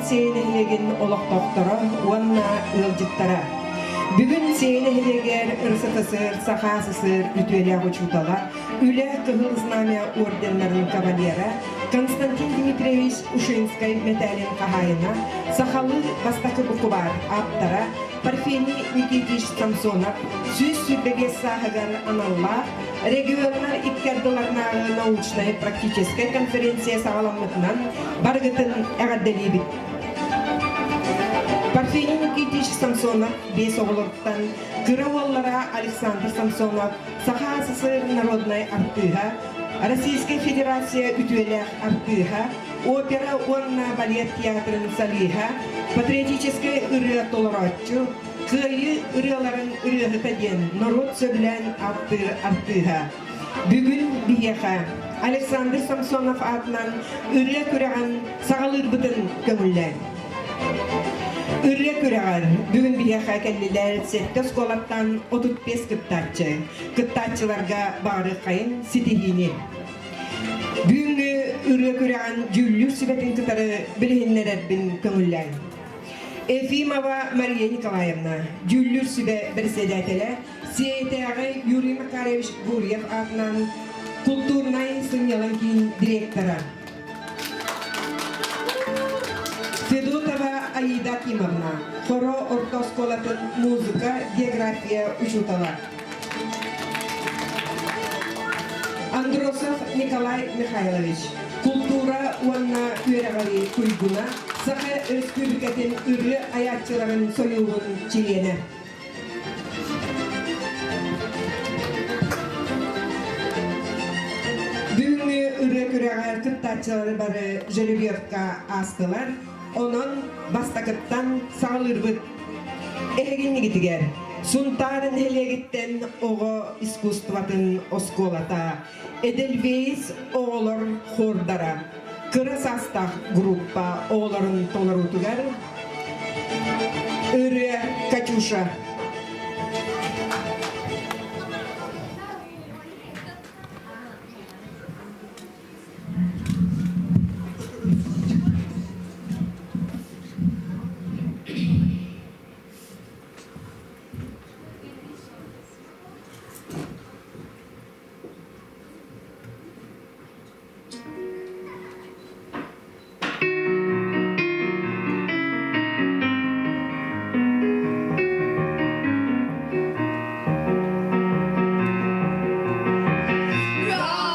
Сиэйэ нэһилиэгин олохтоохторо уонна ыалдьыттара! Бүгүн Сиэйэ нэһилиэгэр РСФСР Саха СССР үтүөлээх учуутала, Үлэ Кыһыл Знамя орденнарын кавалера Константин Дмитриевич Ушинскай мэтээлин хаһаайына, сахалыы бастакы букубаар ааптара Парфений Никитич Самсонов 125 сааһыгар аналлаах регионнар икки ардыларынааҕы научнай-практическай конференция саҕаламмытынан барыгытын эҕэрдэлиибит. Парфений Никитич Самсонов биэс оҕолоруттан кыра уоллара Александр Самсонов Саха СССР народнай артыыһа, Российскай Федерация үтүөлээх артыыһа, опера уонна балет театрын солиһа, патриотическай ырыа толорооччу, Кыайыы ырыаларын ырыаһыта диэн норуот сөбүлээн ааттыыр артыыһа. Бүгүн биһиэхэ Александр Самсонов аатынан ырыа күрэҕин саҕалыырбытын көҥүллээн. Ырыа күрэҕэр бүгүн биһиэхэ кэллилэр сэттэ оскуолаттан 35 кыттааччы. Кыттааччыларга баҕарыаххайын ситиһиини. Бүгүҥҥү ырыа күрэҕин дьүүллүүр сүбэтин кытары билиһиннэрэрбин көҥүллээҥ. Ефимова Мария Николаевна, дьүүллүүр сүбэ бэрэссэдээтэлэ, Сиэйэтээҕи Юрий Макарович Гурьев аатынан култуурунай сынньалаҥ киин директора. Федотова Аида Акимовна, Хоро орто оскуолатын музыка, география учуутала. Андросов Николай Михайлович, култуура уонна үөрэҕирии туйгуна, Саха Өрөспүүбүлүкэтин ырыа айааччыларын сойууһун чилиэнэ. Бүгүҥҥү ырыа күрэҕэр кыттааччылары бары жеребьевка аастылар. Онон бастакыттан саҕалыырбыт эһигиннигитигэр Сунтаар нэһилиэгиттэн оҕо искусствотын оскуолата Эдельвейс оҕолор хордара кыра саастаах группа оҕолорун толоруутугар ырыа Катюша.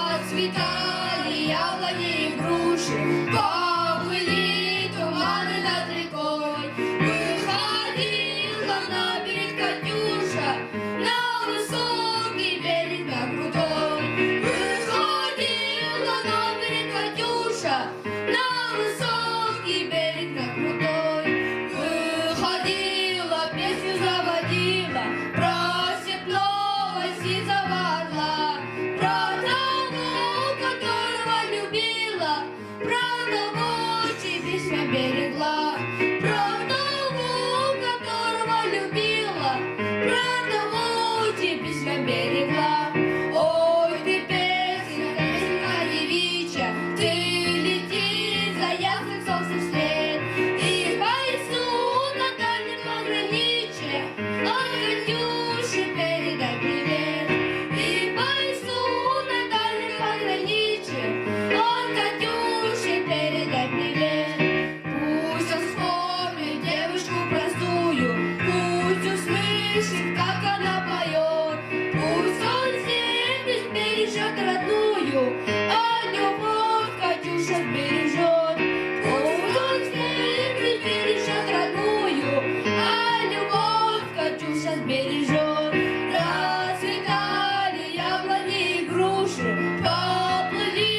Расцветали яблони и груши, Поплыли туманы над рекой. Выходила на берег Катюша, На высокий берег, на крутой. Выходила на берег Катюша, На высокий берег, на крутой. Выходила, песню заводила Про степного сизого орла, Про того, которого любила, Про того, чьи письма берегла, Про того, которого любила, Про того, чьи письма берегла. Ой, ты песенка, песенка девичья, Ты лети за ясным солнцем вслед, И бойцу на дальнем пограничье От Катюши передай привет. И бойцу на дальнем пограничье От Катюши передай привет. Пусть он вспомнит девушку простую, Пусть услышит, как она поет, Пусть он землю сбережет родную, А любовь Катюша сбережет. Пусть он землю сбережет родную, А любовь Катюша сбережет. Расцветали яблони и груши, Поплыли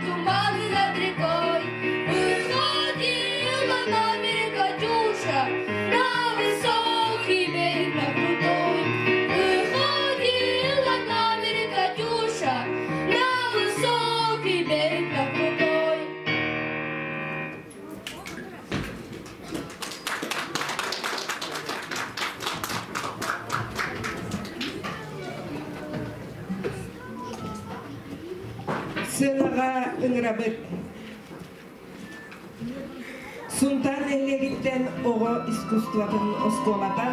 туманы над рекой. Выходила на берег Катюша, На высокий берег, на крутой. Выходила на берег Катюша, На высокий берег, на крутой. Сыанаҕа ыҥырабыт. Сунтаар нэһилиэгиттэн оҕо искусствотын оскуолата,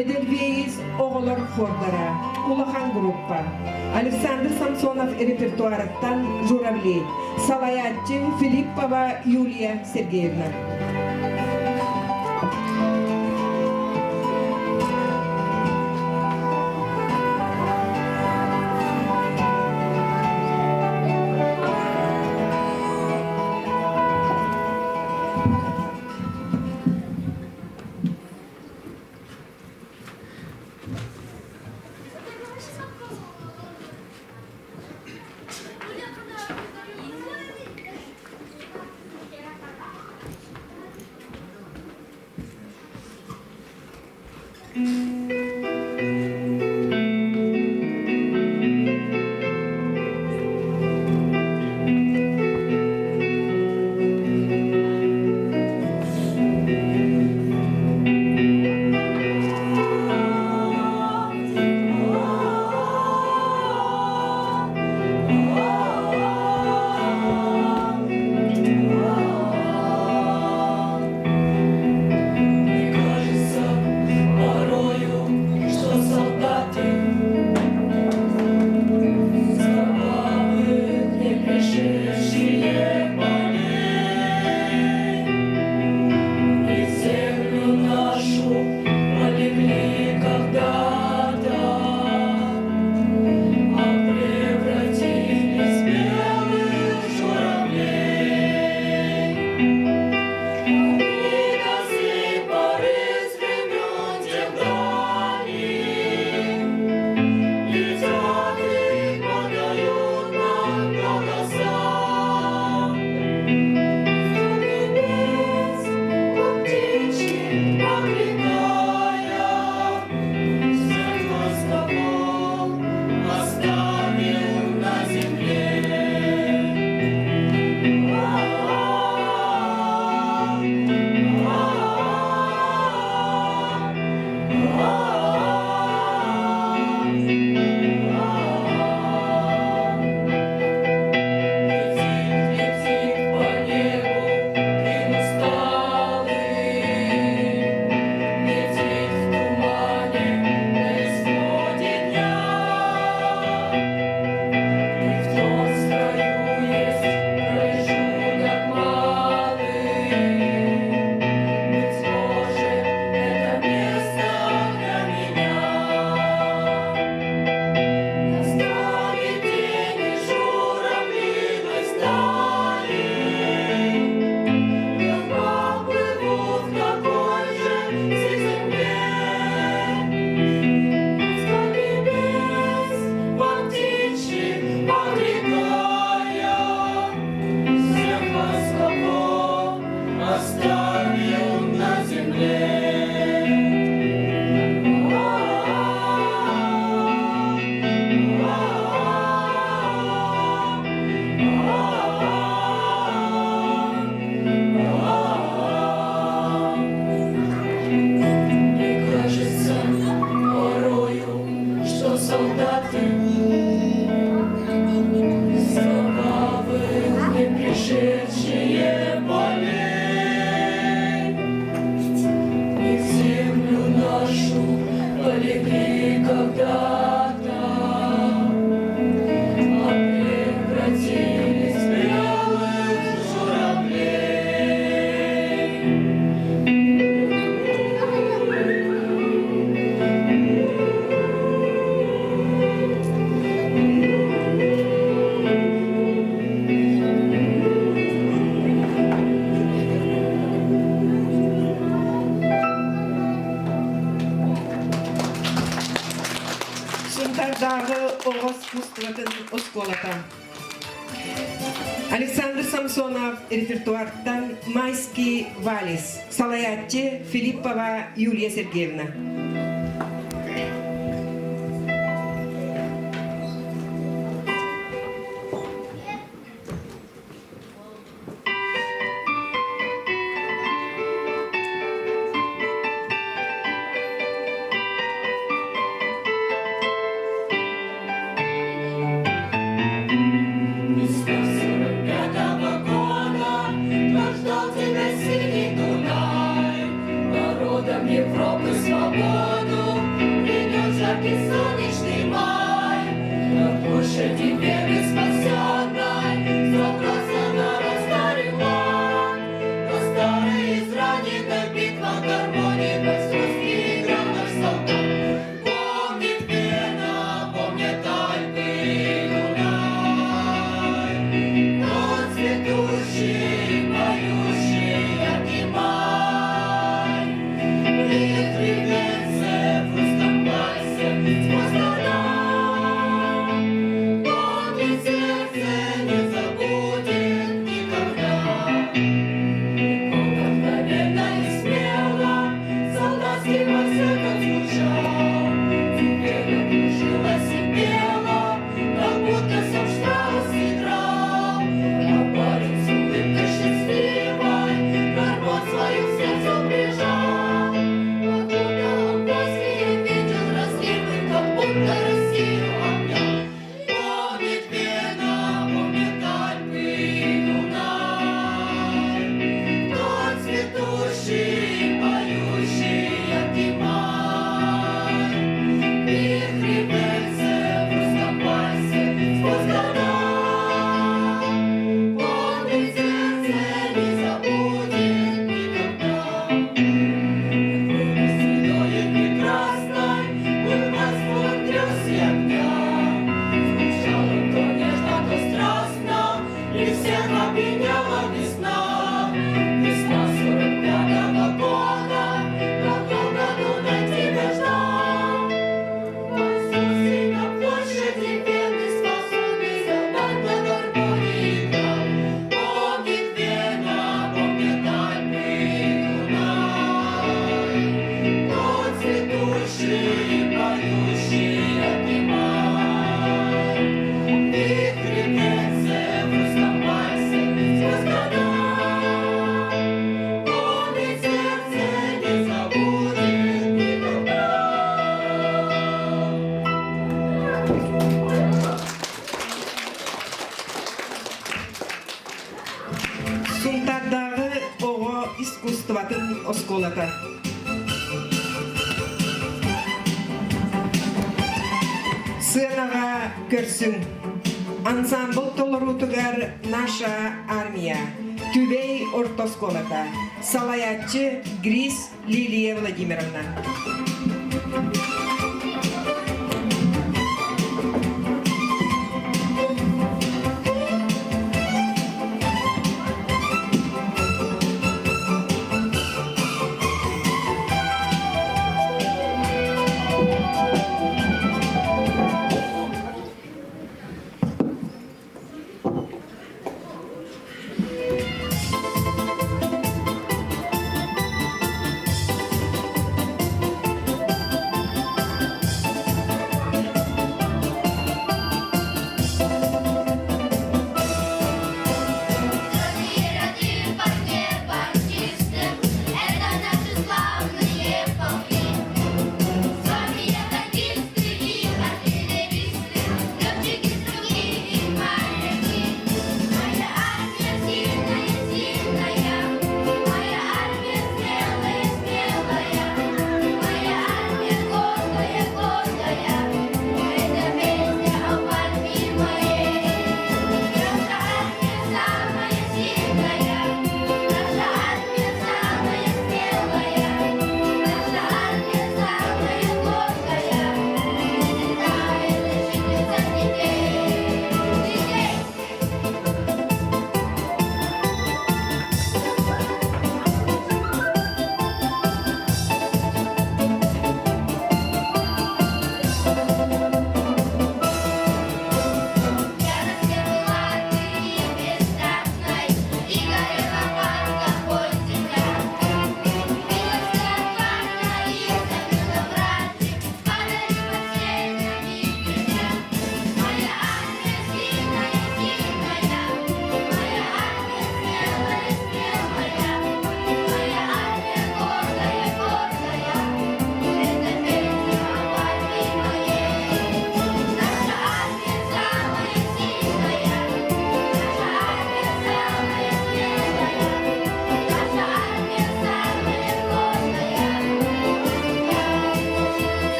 Эдэрбиэйис оҕолор хордара, улахан группа, Александр Самсонов репертуарыттан Журавли, салайааччы Филиппова Юлия Сергеевна. Мне кажется порою, что солдаты с кровавых не пришедшие полей И землю нашу полегли когда-то, а превратились в белых журавлей. И до сей поры с времен тех дальних Летят и подают нам голоса. С небес, как птичьи, окликая, Всех нас, кого оставил на земле. Летит, летит по небу клин усталый, Летит в тумане на исходе дня. И в том строю есть промежуток малый. Быть может, это место для меня. Настанет день и журавлиной стали, Я поплыву в такой же земле. С небес по птичьи окликая, Всех вас, кого оставил на земле. Мне кажется порою, что солдаты с кровавых не пришедшие полей И землю нашу полегли когда-то, а превратились в белых журавлей. Сунтардааҕы оҕо искусствотын оскуолата. Александр Самсонов репертуартан «Майский вальс», салайааччы Филиппова Юлия Сергеевна. Весна 45-го года, как ждал тебя. Европы свободу Придет жаркий солнечный май. На площади веры спасенной Собрался народ старый лад. Но старый израненной битва гармонии Вальс русский играл наш солдат. Помнит Вена, помнит Альпы и Дунай. Тот цветущий, поющий яркий май. Вихри венце в русском вальсе сквозь года. Помнит сердце, не забудет никогда. Вдохновенно и смело солдатский вальс этот звучал. Вена кружилась и пела, как будто сам Штраус играл. А парень с улыбкой счастливой гармонь свою к сердцу прижал. Как будто он после видел разливы, как будто Россию обнял. Помнит Вена, помнит Альпы и Дунай. Тот цветущий, поющий яркий май. Вихри вальсе в русском вальсе сквозь года. Помнит сердце, не забудет никогда. Седой и прекрасной был вальс полон грез и огня. Звучал он то нежно, то страстно, и всех опьяняла весна. Весна 45-го года, как долго Дунай тебя ждал. Вальс русский на площади Вены способный солдат на гармонии играл. Помнит Вена, помнит Альпы и Дунай. Тот цветущий, поющий яркий май. Вихри венце в русском вальсе сквозь года. Помнит сердце, не забудет никогда. Сунтаардааҕы оҕо искусствотын оскуолата. Сыанаҕа көрсүҥ. Ансамбль толоруутугар «Наша армия» Түбэй орто оскуолата. Салайааччы Грис Лилия Владимировна.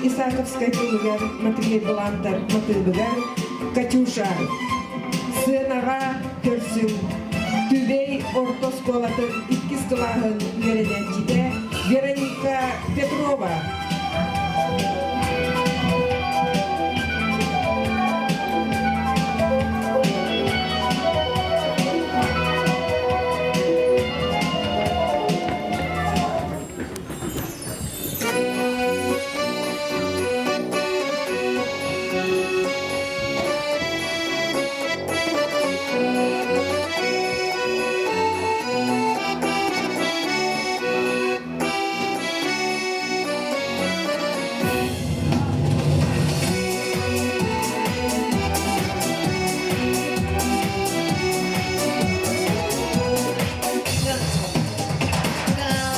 Исаковскай тылыгар Матвей Балантар матыыбыгар «Катюша» сыанаҕа көрсүҥ Түбэй орто оскуолатын иккис кылааһын үөрэнээччитэ Вероника Петрова.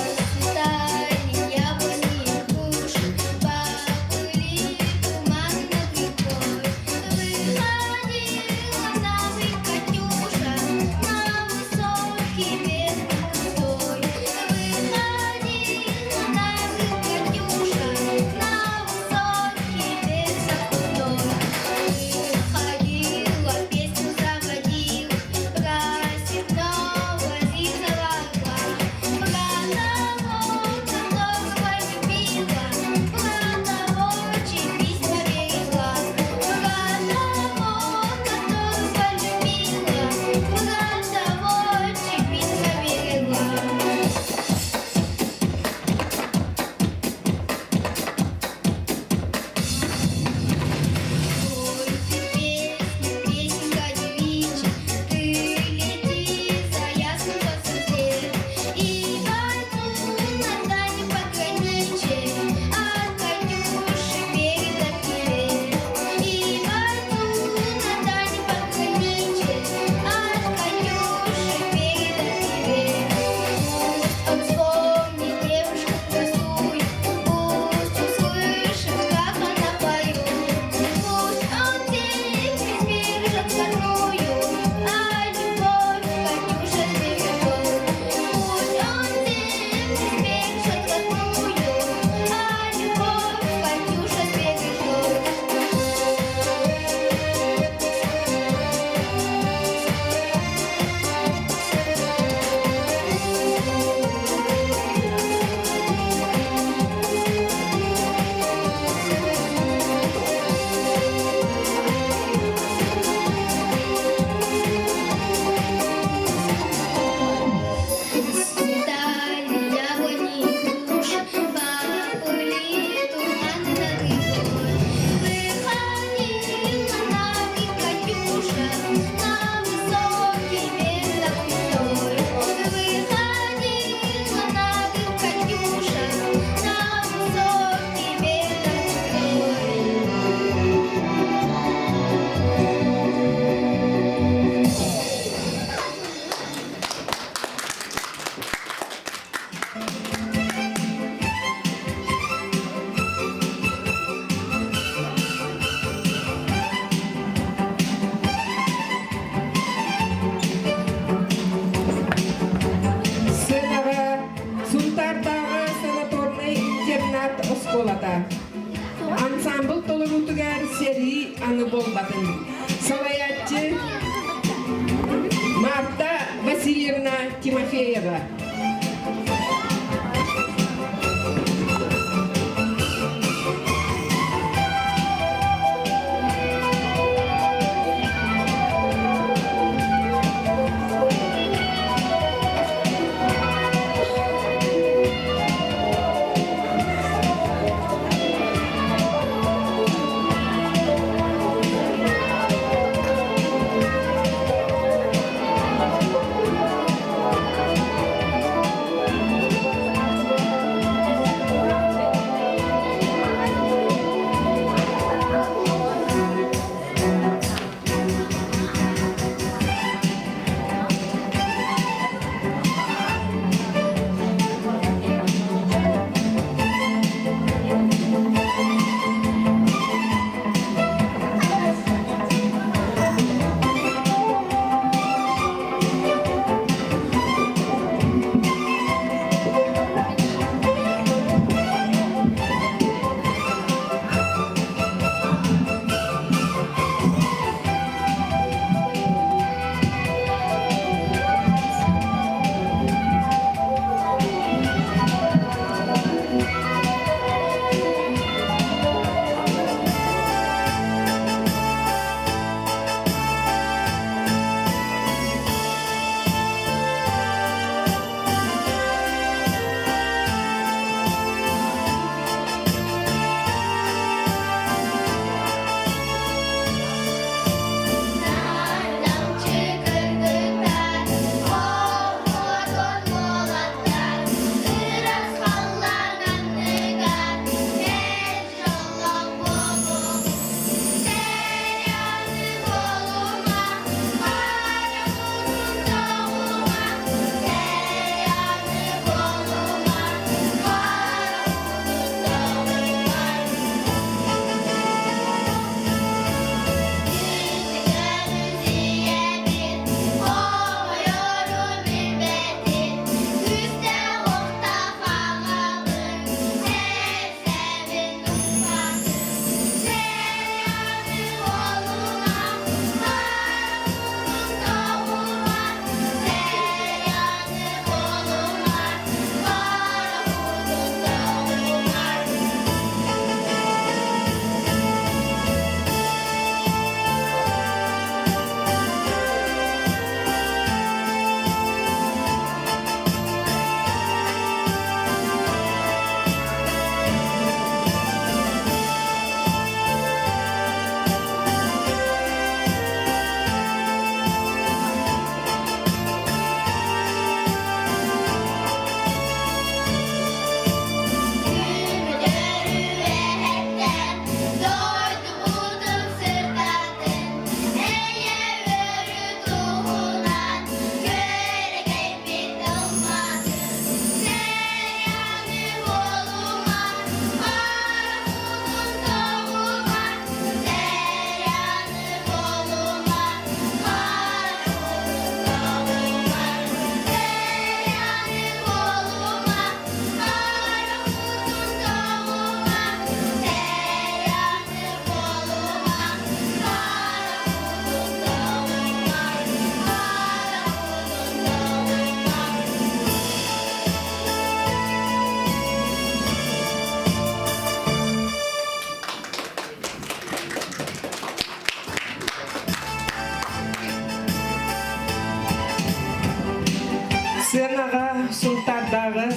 Расцветали яблони и груши, поплыли туманы над рекой. Выходила на берег Катюша, на высокий берег крутой. Выходила на берег Катюша, на высокий берег крутой. Выходила, песню заводила про степного сизого орла, про того, которого любила, про того, чьи письма берегла, про того, которого любила, про того, чьи письма берегла. Ой, ты песня, песенка девичья, ты лети за ясным солнцем вслед. И пойду на дальний пограничье, от Катюши передай привет. И пойду на дальний пограничье, от Катюши передай привет. Пусть он вспомнит девушку простую, пусть услышит, как она поет. Пусть он теперь сбережет родную, а любовь Катюша сбережет. Пусть он теперь сбережет родную, а любовь Катюша сбережет. Расцветали яблони и груши, поплыли туманы над рекой. Выходила на берег Катюша, на высокий берег за крутой. Выходила на берег Катюша, на высокий берег за крутой. Сыанаҕа Сунтаардааҕы санаторнай интернат оскуолата. Ансамбл толоруутугар сэрии аны буолбатын. Салайааччы Марта Васильевна Тимофеева.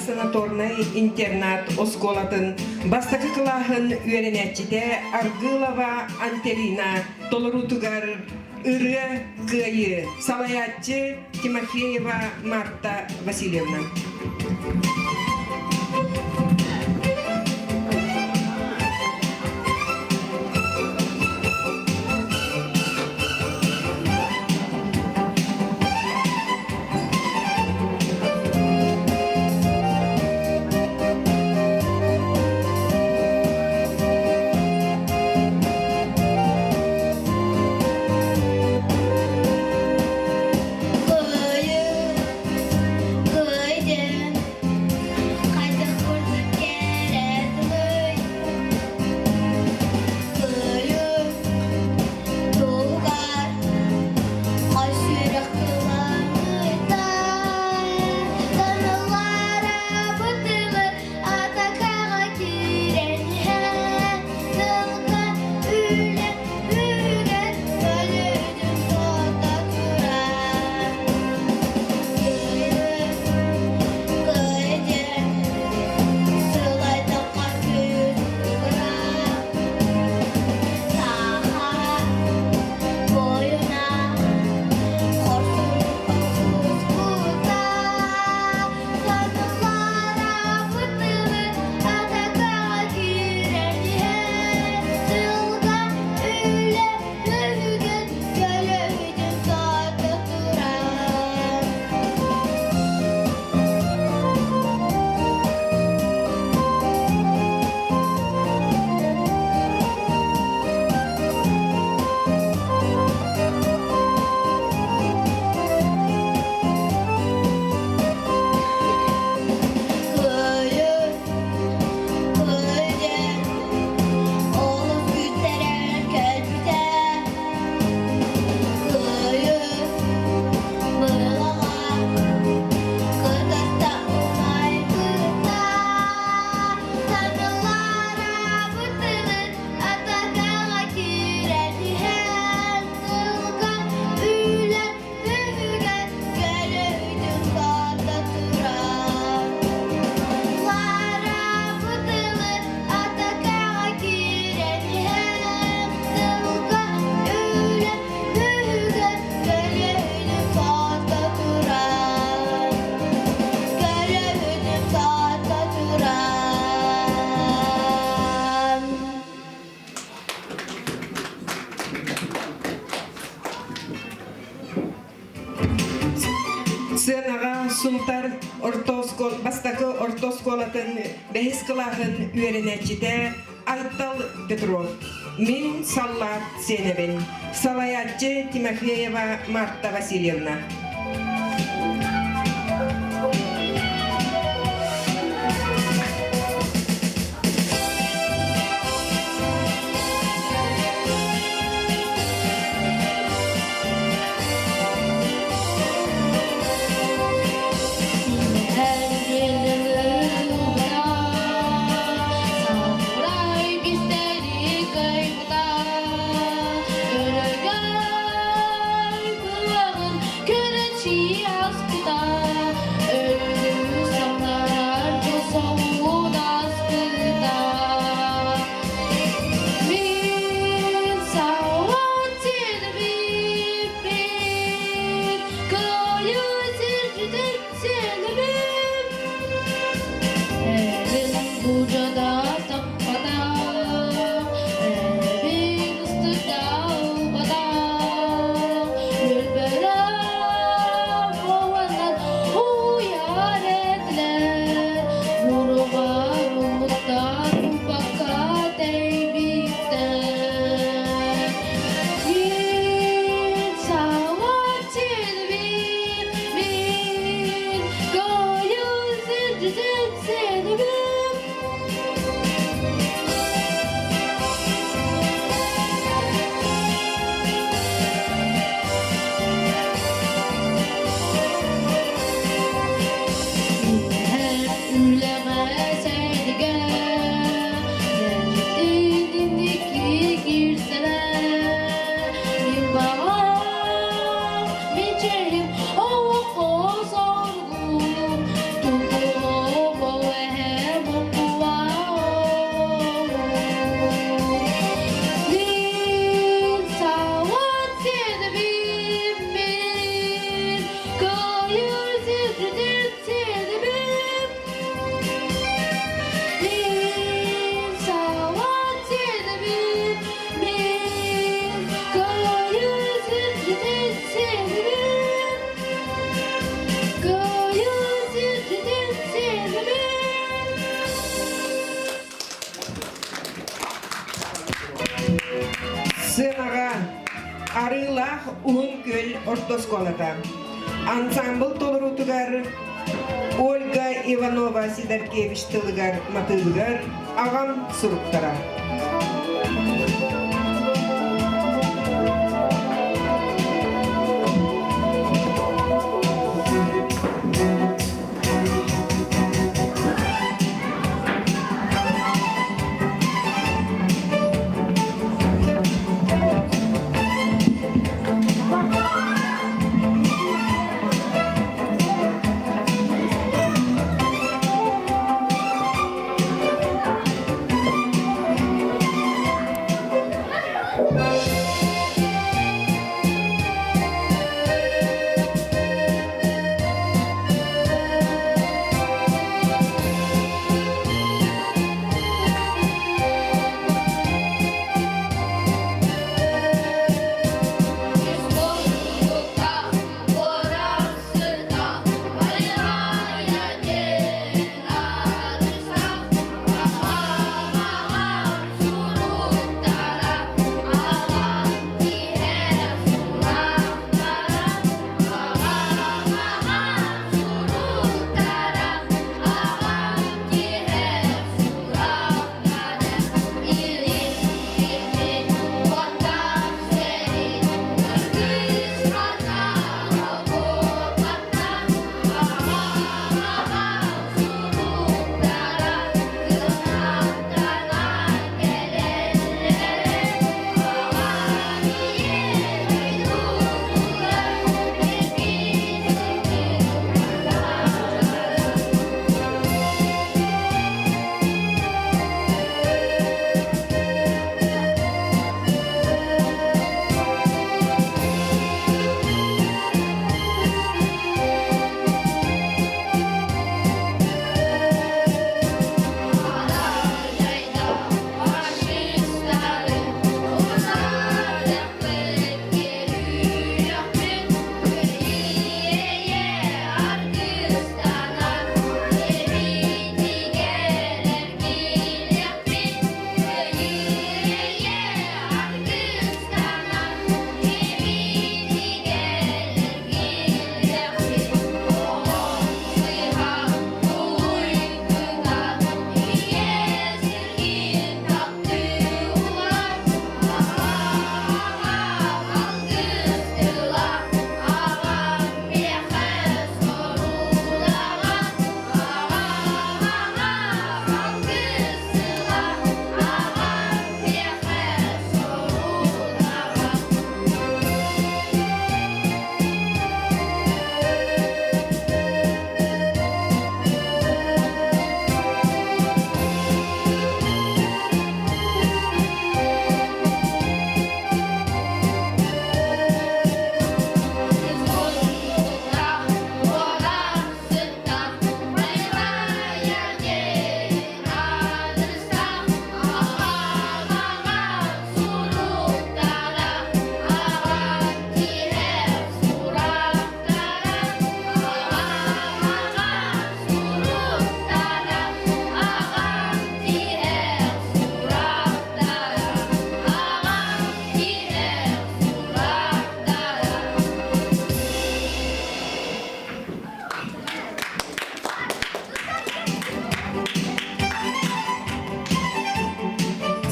санаторнай интернат оскуолатын бастакы кылааһын үөрэнээччитэ Аргылова Антелина толоруутугар ырыа кыайыы салайааччы Тимофеева Марта Васильевна. Кыайыы, кыайдым, хайдах курдук кэрэтимий? Кыайыы, туһугар хас сүрэх кыланыыта, таналлара бытылы атакаҕа киирэн иһэн, тылга үлэ үгэн өлүтүн сото турар. Кыайыы, сылайдахха күүс угара, саха буойуна хорсун охсуспута, саналара бытылы атакаҕа киирэн иһэн, тылга үлэ лөһүгэн көлөһүтүн сото турар. Кыайыы, кыайыы, олус күүттэрэн кэлбитэ. Кыайыы, быылаҕа кытарта умайбыта. Таҥылара бытылын атакаҕа киирэн иһэн, тылга үлэ үһүгэр көлөһүтүн сото турар. Лара бытылын атакаҕа киирэн иһэн, тылга үлэ үһүгэр көлөһүтүн сото турар. Көлөһүтүн сото турар. Сыанаҕа Сунтар орто оскуол бастакы орто оскуолатын бэһис кылааһын үөрэнээччитэ Айтал Петров. Мин саллаат сиэнэбин. Салайааччы Тимофеева Марта Васильевна. Самурай кистэри кайбыта, өрөгөй кылаҕын. Сыанаҕа Арыылаах Уһун Күөл орто оскуолата. Ансамбл толоруутугар Ольга Иванова Сидоркевич тылыгар матыыбыгар аҕам суруктара.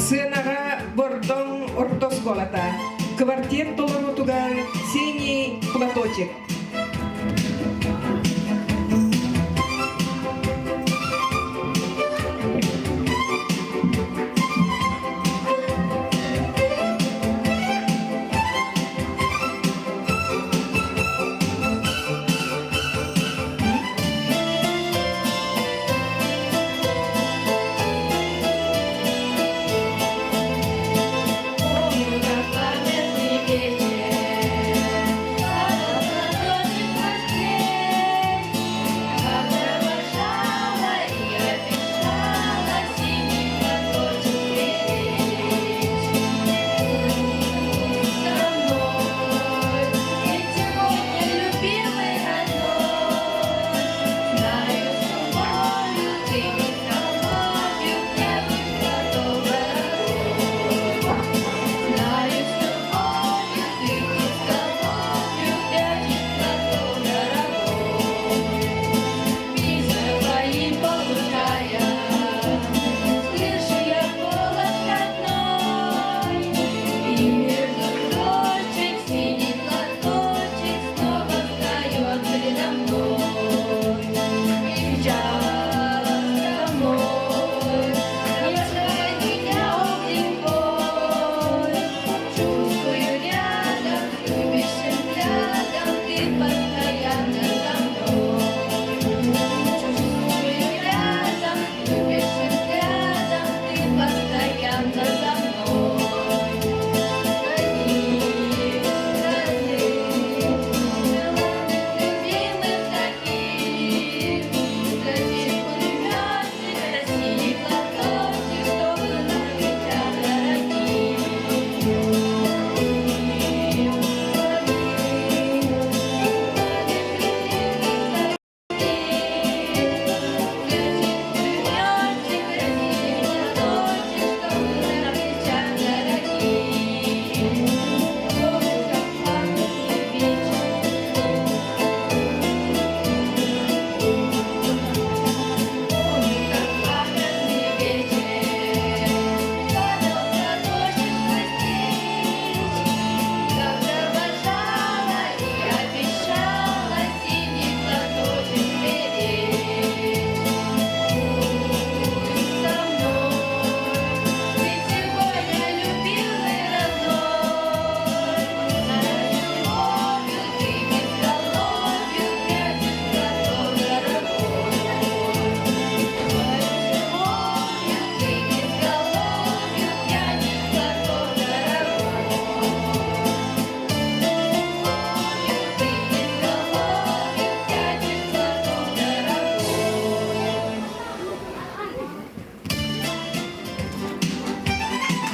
Сыанаҕа Бордоҥ орто оскуолата квартет толоруутугар Синий платочек. Помню, как памятный вечер.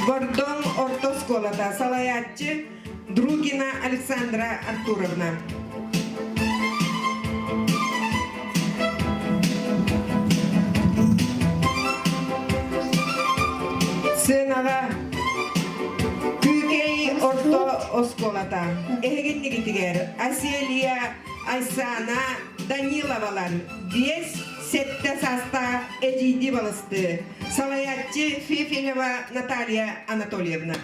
Бордоҥ орто оскуолата салайааччы Другина Александра Артуровна. Сыанаҕа Күүкэй орто оскуолата эһигиннигитигэр Аселия Айсана Даниловалар 5-7 саастаах эдьиийдии балысты салайааччы Фефелева Наталья Анатольевна.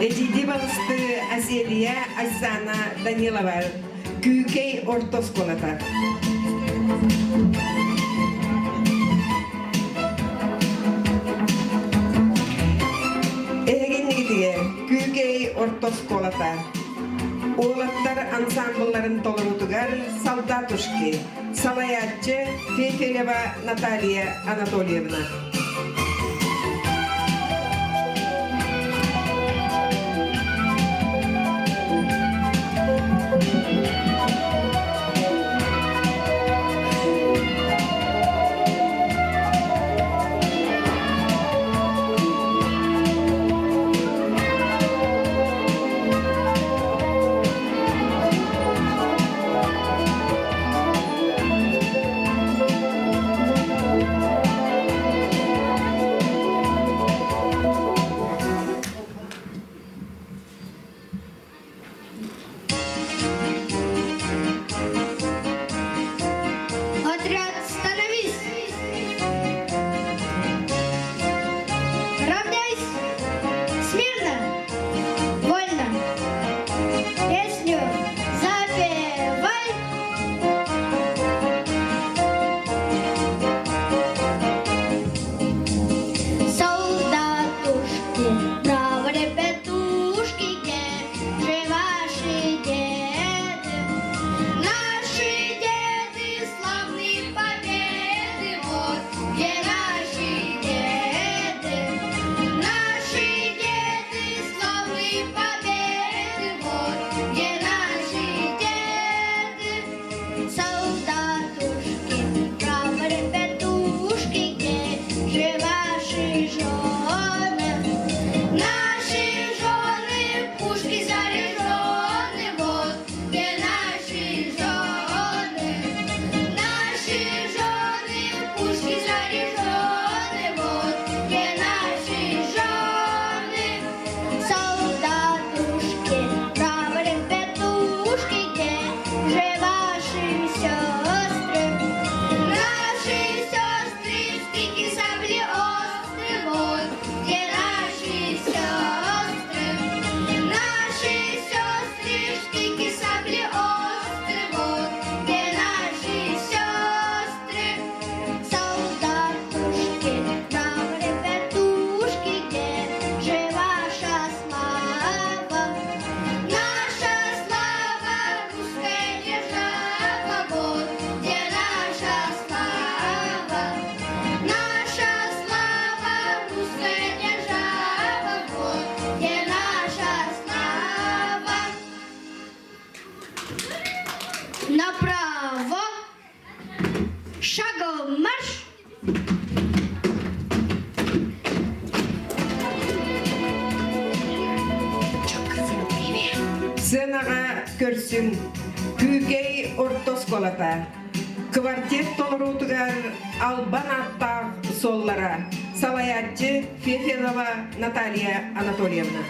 Эдьиийдии балысты Азелия Айсана Данилова Күүкэй орто оскуолата. Эһигиннигитигэр Күүкэй орто оскуолата уолаттар ансамблларын толоруутугар Солдатушки салайааччы Фефелева Наталья Анатольевна. Отряд, становись! Равняйсь! Смирно! Вольно! Песню запевай! Солдатушки, браво, ребятушки, где же ваши деды? Наши деды славны победы, вот где наши деды. Наши деды славны. Направо! Шагом марш! Сценаҕа көрсүҥ Күүкэй орто оскуолата квартет толоруутугар албан ааттаах суоллара салайааччы Фефелова Наталья Анатольевна.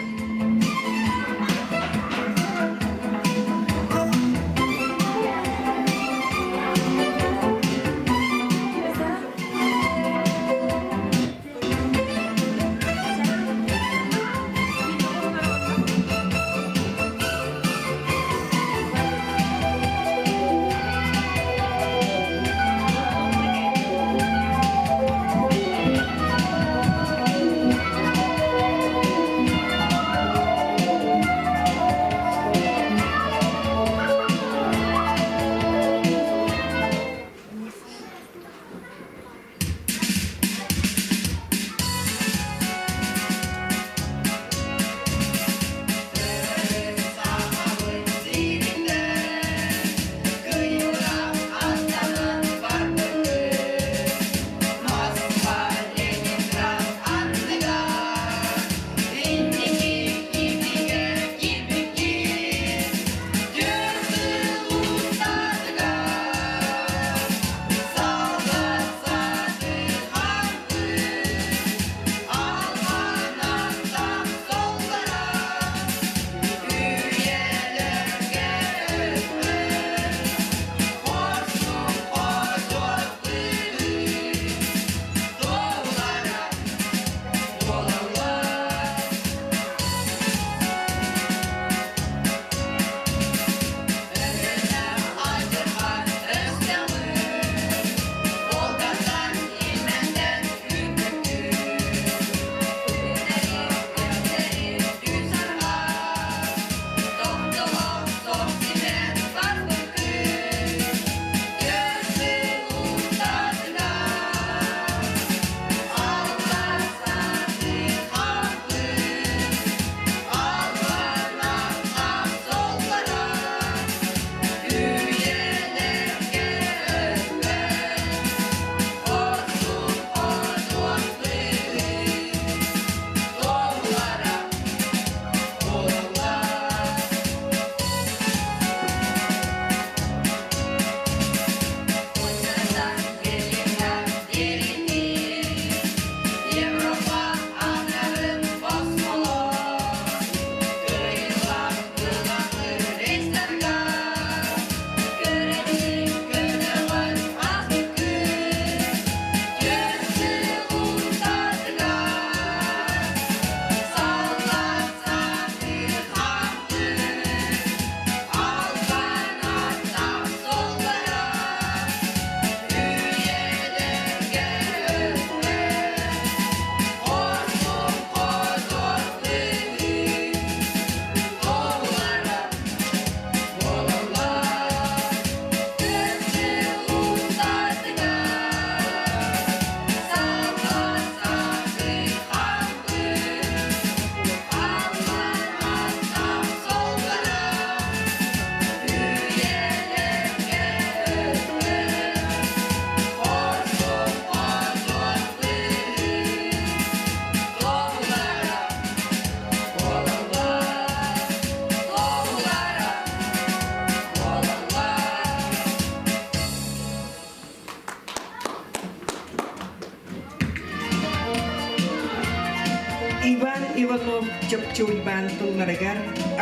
Иван Иванов Чопчуйбаан тылларыгар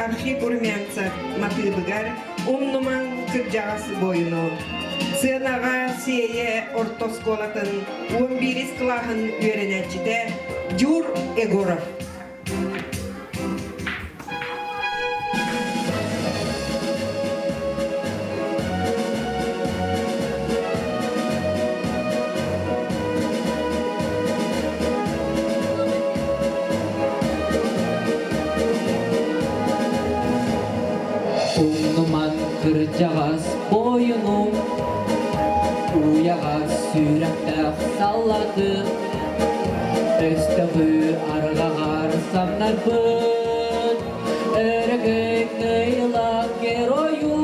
Архип Румянцев матыыбыгар Умнумаҥ кырдьаҕас буойуну сыанаҕа Сиэйэ орто оскуолатын 11 кылааһын үөрэнээччитэ Дюр Егоров. Умнуман кырдьаҕас буойунум, уйаҕас сүрэхтээх саллаты, өстөҕү арҕаҕар самнарбыт, өрөгөй кыайыылаах геройу.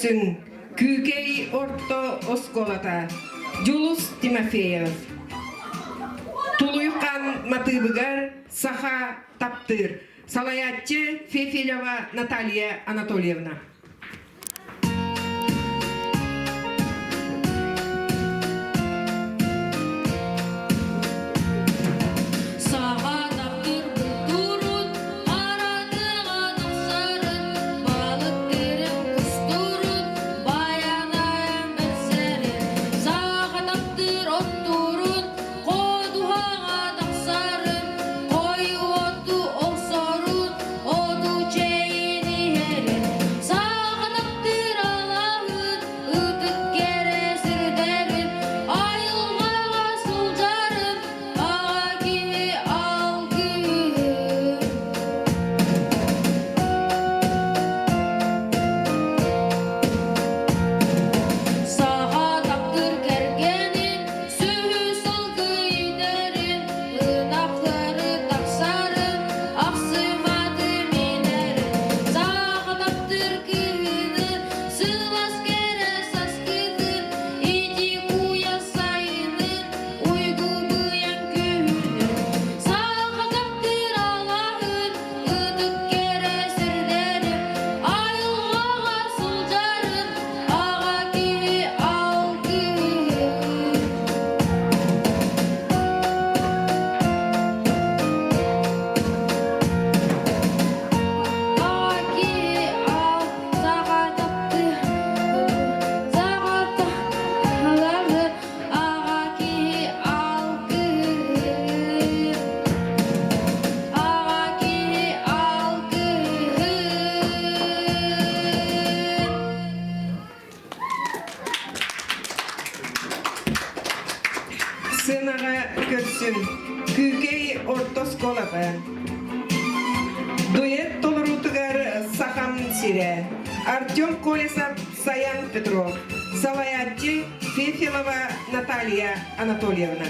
көрсүҥ Күүкэй орто оскуолата Дьулус Тимофеев. Тулуйхан матыыбыгар саха таптыыр. Салайааччы Фефилева Наталья Анатольевна. Саха таптыыр бултуурун, аратыҕа тахсарын, балык тирин кустуурун, байанайын бэрсэрин, саха таптыыр оттуурун, ходуһаҕа тахсарын, хойуу оту охсорун, оту чэйин иһэрин, саха таптыыр алаһын, ытык кэрэ сирдэрин, айылҕаҕа сылдьарын, аҕа киһи алгыһын. Саха таптыыр кэргэнин, сүһү сылгы иитэрин, ынахтары тахсарын, ахсыматы минэрин. Саха таптыыр кыһыны, сылаас кэрэ саскытын, ити куйаас сайынын, уйгу быйаҥ күһүнүн. Саха таптыыр алаһын, ытык кэрэ сирдэрин, айылҕаҕа сылдьарын, аҕа киһи алгыһын. Аҕа киһи ал саха таптыыр саҕа аҕа киһи алгыһын. Аҕа киһи алгыһын. Сценаҕа көрсүн Күүкэй орто оскуолата. Дуэт толоруутугар Сахам сирэ. Артем Колесов, Саян Петров. Салайааччы Фефилова Наталья Анатольевна.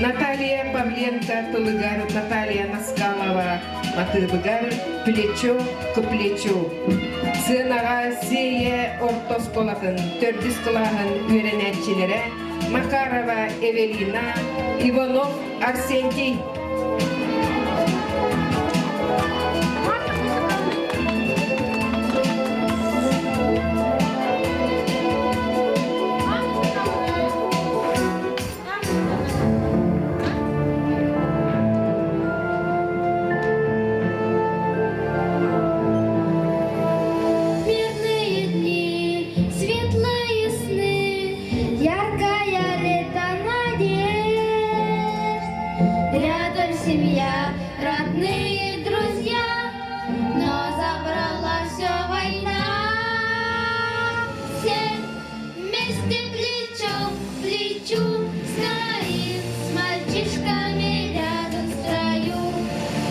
Наталья Павленко тылыгар Наталья Наскалова матыыбыгар «Плечо к плечу». Сыанаҕа Сиэйэ орто оскуолатын төрдүс кылааһын үөрэнээччилэрэ Макарова Эвелина, Иванов Арсентий. Мирные дни, светлые сны, яркая лето надежд. Рядом семья, родные друзья, но забрала все война. Все вместе плечом к плечу стоим с мальчишками рядом в строю.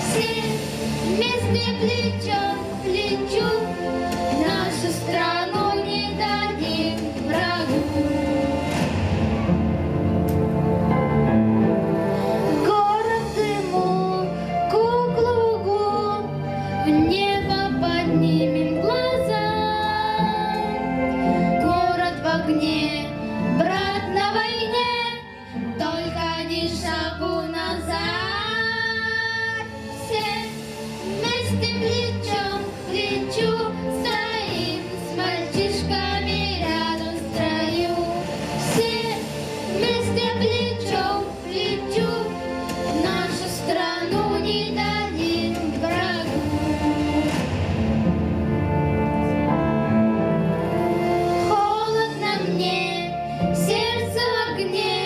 Все вместе плечом к плечу нашу страну не дадим врагу. Город в дыму, куклу гу, в небо поднимем глаза. Город в огне, брат на войне, только ни шагу назад. Все вместе плечом к плечу стоим с мальчишками рядом в строю. Все вместе плечом к плечу нашу страну не дадим врагу. Холодно мне, сердце в огне,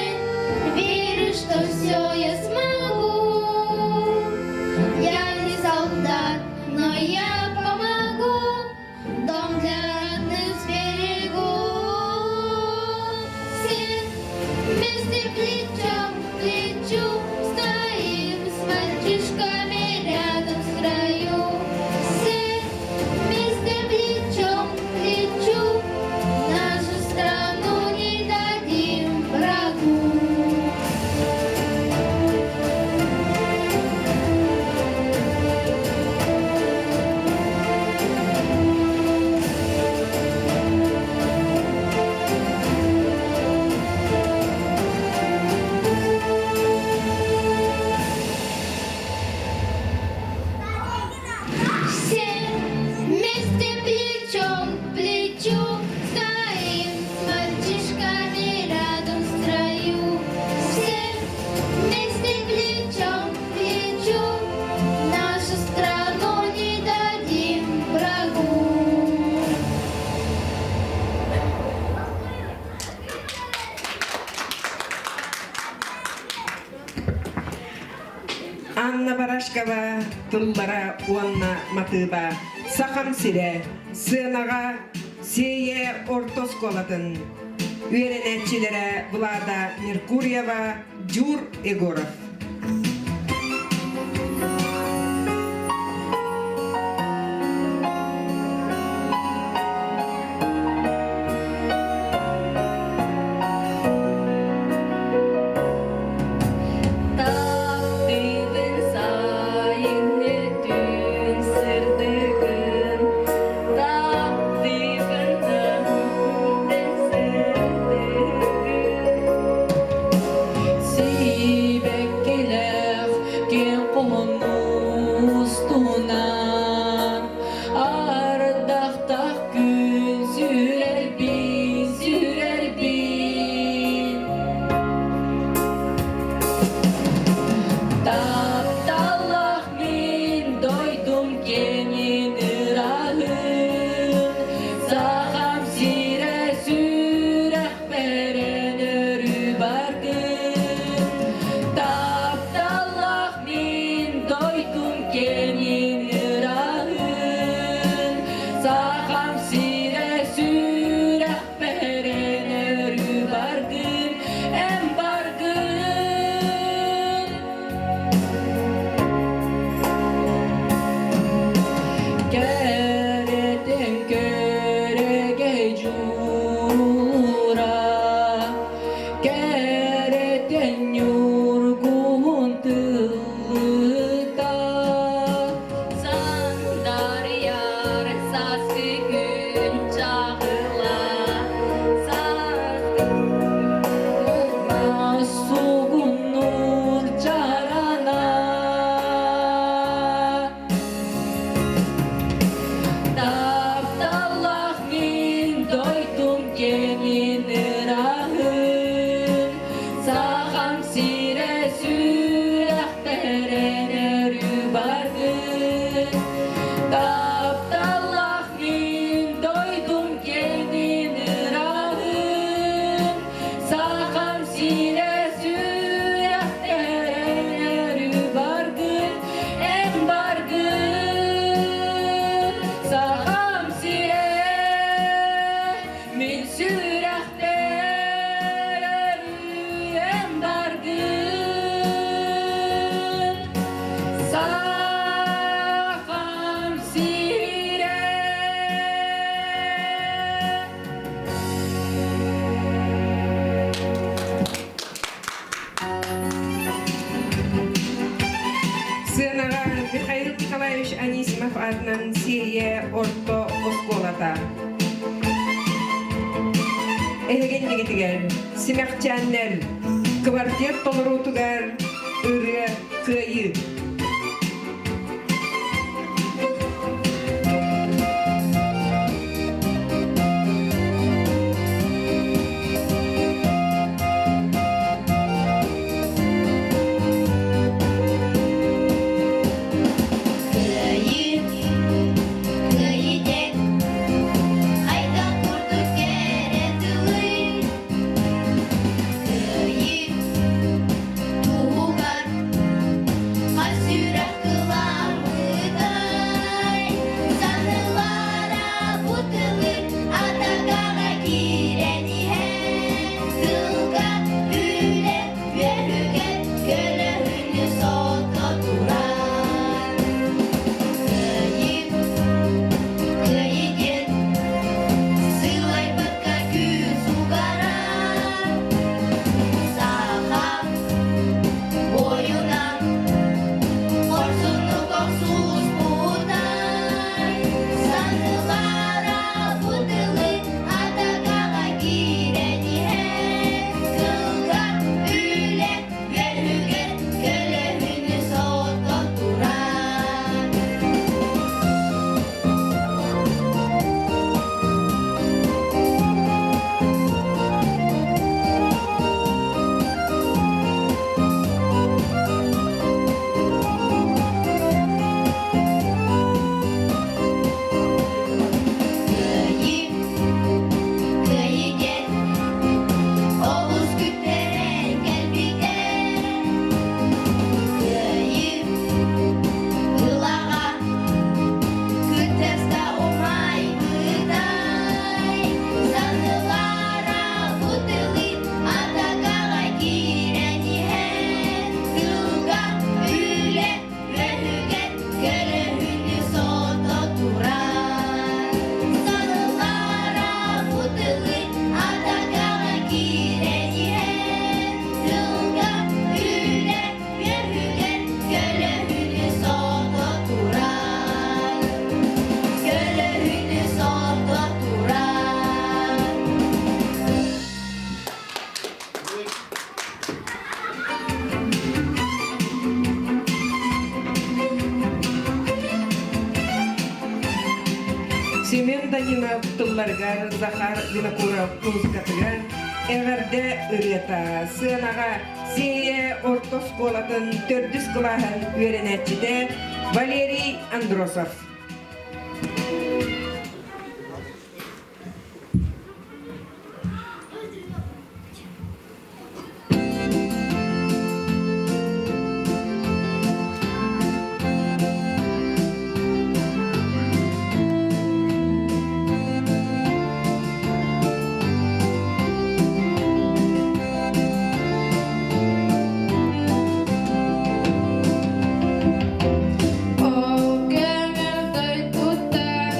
верю, что все я смогу. Я не солдат, но я помогу, дом для родных сберегу. Все вместе плечом к плечу стоим с мальчишками рядом в строю. Все вместе плечом к плечу нашу страну не дадим врагу. Все вместе плечом к плечу стоим с мальчишками рядом в строю. Все вместе плечом к плечу нашу страну не дадим врагу. Анна Барашкова тыллара уонна матыыба Сахам сирэ сыанаҕа Сиэйэ орто оскуолатын үөрэнээччилэрэ Влада Меркурьева, Дюр Егоров. Таптыыбын сайыҥҥы түүн сырдыгын, таптыыбын сырдыгын. Сибэкки орто оскуолата. Эһигиннигитигэр симэхчээннэр квартет толоруутугар ырыа кыайыы. Кыайыы, кыайыы диэн хайдах курдук кэрэ тылый? Кыайыы туһугар хас сүрэх кыламмытай? Саныылара бу тылы атакаҕа киирэн иһэн, тылга үлэ үөһүгэр көлөһүнү сото турар. Кыайыы, кыайыы диэн сылайбыкка күүс угарар. Саха буойуна хорсуннук охсуспутай. Саныылара бу тылы атакаҕа киирэн иһэн, тылга үлэ үөһүгэр көлөһүнү сото турар. Кыайыы, кыайыы диэн олус күүттэрэн кэлбитэ. Кыайыы ылаҕа күттөстө умайбытай. Саныылара бу тылы атакаҕа киирэн иһэн, тылга үлэ үөһүгэр көлөһүнү сото турар. Саныылара бу тылы атакаҕа киирэн иһэн, тылга үлэ үөһүгэр көлөһүнү сото турар. Көлөһүнү сото турар. Семен Данилов тылларыгар Захар Винокуров музыкатыгар эҕэрдэ ырыата сыанаҕа Сиэйэ орто оскуолатын төрдүс кылааһын үөрэнээччитэ Валерий Андросов. Ол көҥүл дойдуттан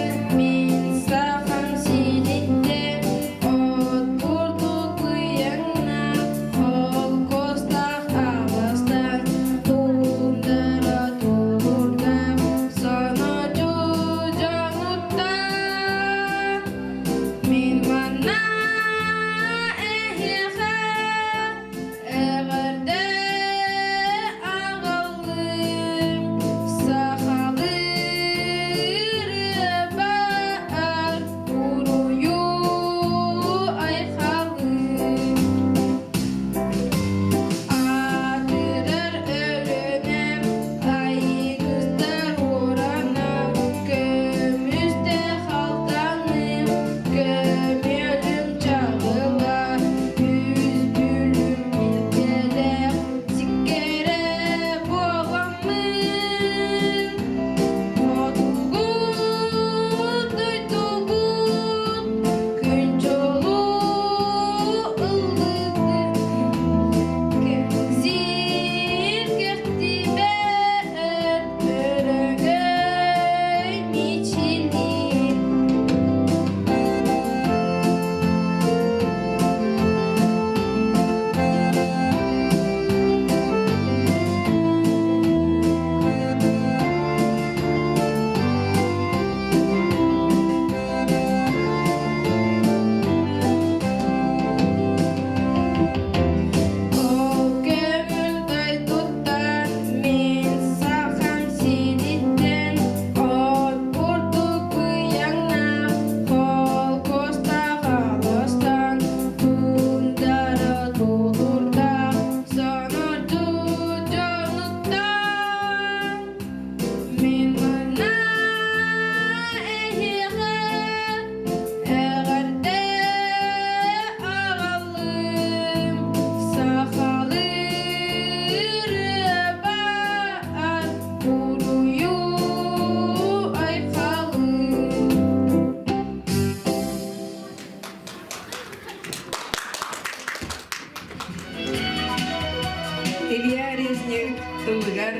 тылларыгар,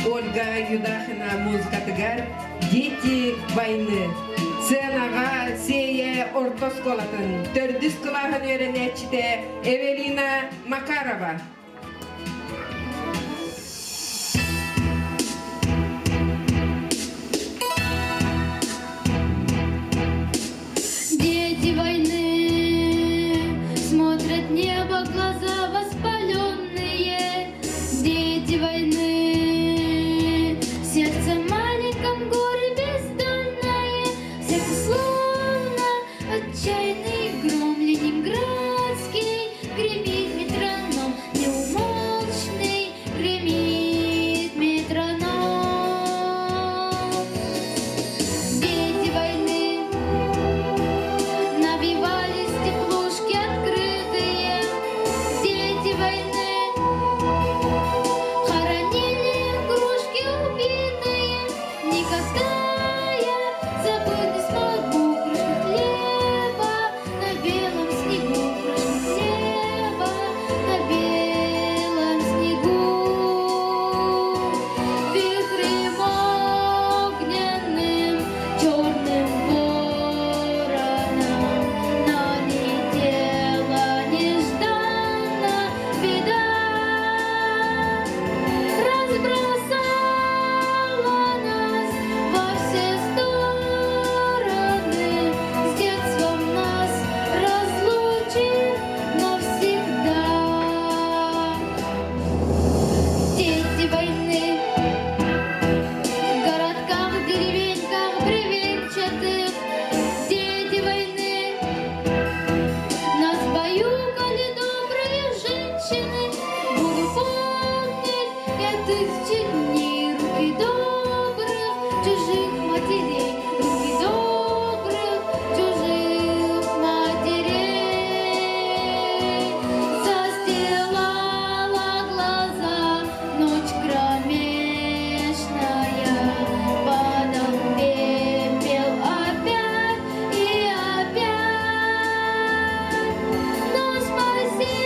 Ольга Юдахина музыкатыгар «Дети войны» сценаҕа Сиэйэ орто оскуолатын төрдүс кылааһын үөрэнээччитэ Эвелина Макарова. Дети войны смотрят небо, глаза воспаленные. Дети войны, сердце маленьком горе бездонное, сердце словно отчаянный гром ленинградский гремит метроном, неумолчный гремит метроном. Дети войны набивались теплушки открытые, дети войны хоронили игрушки убитые. Никогда я забыть не смогу крошку хлеба на белом снегу, крошку хлеба на белом снегу. Вихрем огненным, черным вороном налетела нежданно беда. Разбросала нас во все стороны, с детством нас разлучив навсегда. Дети войны в городках, деревеньках бревенчатых, дети войны нас баюкали добрые женщины. Буду помнить я тысячи дней руки добрых чужих матерей, руки добрых чужих матерей. Застилала глаза ночь кромешная, падал пепел опять и опять. Но спасением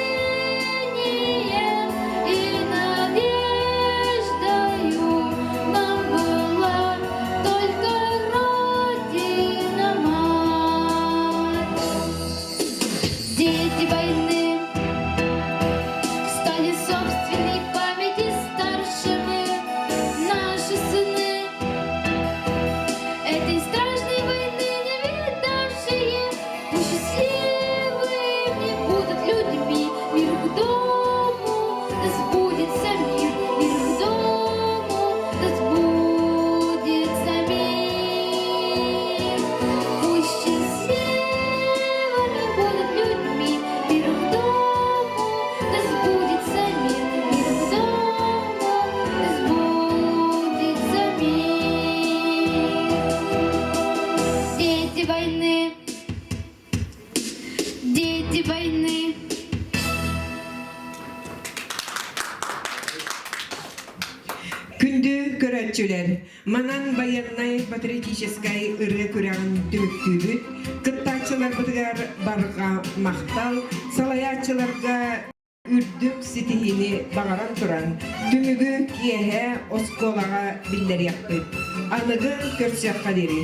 и надеждою нам была только Родина мать. Дети войны стали собственной памяти старшими, наши сыны этой страшной войны не видавшие, пусть счастливыми будут людьми, мир их дому, да сбудется мир, мир их дому, да сбудется мир. Пусть счастливыми будут людьми, мир их дому, да сбудется мир, мир их дому, да сбудется мир. Дети войны, дети войны. Күндү көрөөччүлэр, манан байыаннай патриотическай ырыа күрэҕин түмүктүүбүт. Кыттааччыларбытыгар барҕа махтал, салайааччыларга үрдүк ситиһиини баҕаран туран, түмүгү киэһэ оскуолаҕа биллэриэхпит. Аныгы көрсүөххэ диэри.